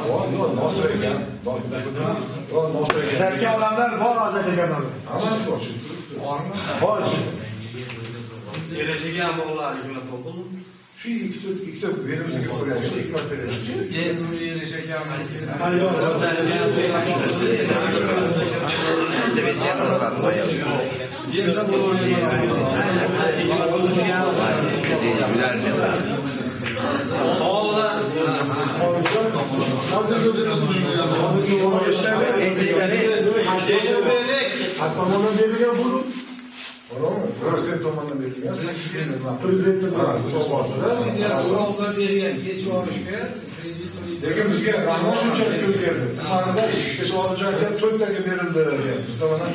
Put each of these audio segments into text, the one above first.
Bor, Nosir ekan. Nosir ekan. Tuzatgan odamlar bor hozir degan odam. Hammasi bor. Bormi? Bor. Erashagan bog'lar 29. Shu ikkita berimizga qo'ygan, shu ikki marta berishdi. Endi erashagan. Hasan'dan berilgan bu. Prezident tomonidan berilgan. Prezident tomonidan berilgan kech olishga kredit. Lekin bizga Rahmon shunchalik ko'p berdi. Tumanida kech olishga 4taga berildi degan. Bizda mana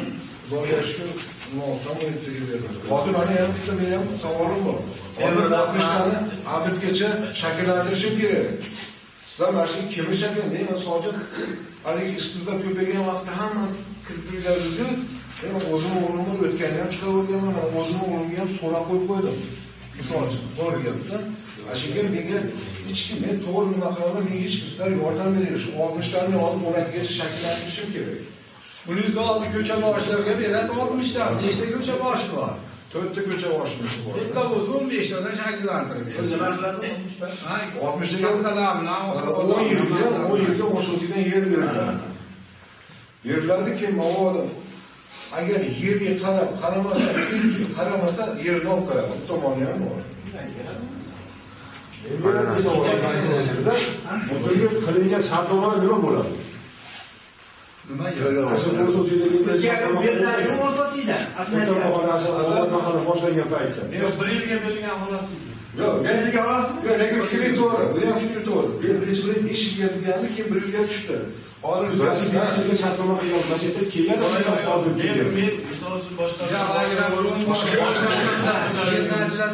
Xudoga shukr, 16-taga berildi. Hozir mana yana bitta men ham savolim bor. Hozir 60 tani abitgacha shakllantirishim kerak. Sizlar mana shu kimni shakllantirgan? Men misol uchun haligi ishsizlar ko'paygan vaqtda hamma kirib turganimizni men o'zimni o'rnimda o'tganini ham chiqaverganman, mana o'zimni o'rnimga ham so'rab qo'yib qo'ydim. Misol uchun, to'g'ri gapda. Mana shunga menga hech kim, men to'g'ri nima qilaman, menga hech kim sizlar yordam beraylik. Shu 60 tani hozir 12gacha shakllantirishim kerak. Buni hozir ko'cha boshlarga berasiz 60 tan. Nechta ko'cha boshi bor? 4 ta ko'cha boshimiz bor. Bitta bo'lsa 15 tadan shakllantirib berasiz. Nima qiladi? Ha, 60 taga kattalar bilan 10 yilga, 10 yilga 10 sotidan yer beriladi. Beriladi ki, mavodim agar yerga qarab qaramasa, qaramasa yerni olib qo'yadi. Bu tomoni ham bor. Bugungi qilingan shartnoma nima bo'ladi? Nima boshlangan paytda. Yo'q, bir yilga berilgan xolos. Yo'q, men yo'q, lekin fikri to'g'ri. Bu ham fikri to'g'ri. Bir birinchi qilib 5 yilga deganda keyin 1 yilga tushdi. Hozir biz 5 yilga shartnoma qilgan vaziyatda kelgan hozir kelgan. Men misol uchun boshqa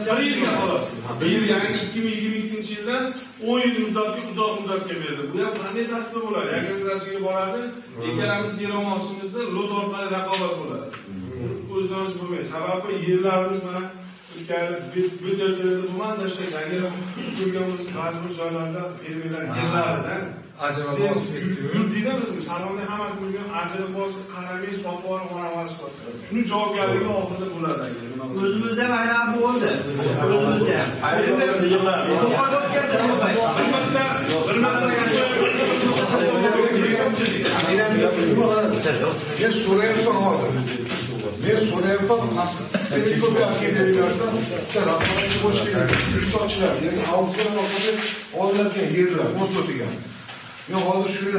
bir yilga xolos. Bir yil, ya'ni 2022-yildan 10 yil muddatga uzoq muddatga berdi. Bu ham qanday tartibda bo'ladi? Agrikulturachiga boradi, ikkalamiz yer olmoqchimizda lot orqali raqobat bo'ladi. O'zimiz bo'lmaydi. Sababi yerlarimiz mana bu yerda bo'lmadi, agar ko'rgan bo'lsangiz, ba'zi bir joylarda fermerlar yerlarida ajrab bosib ketdi. Yurtda salonda hammasi bo'lgan ajrab bosib, qaramay sotib olib xonavarish qildi. Shuni javobgarligi oxirida bo'ladi. O'zimizda ham aynan bo'ldi. O'zimizda ham. Men so'rayapman hozir. Men so'rayapman, seni ko'p bersa, bitta raqobatchi bo'lish kerak. Guruchchilar, ya'ni auksion orqali olinadigan yerlar, 10 sotigan. Men hozir shuni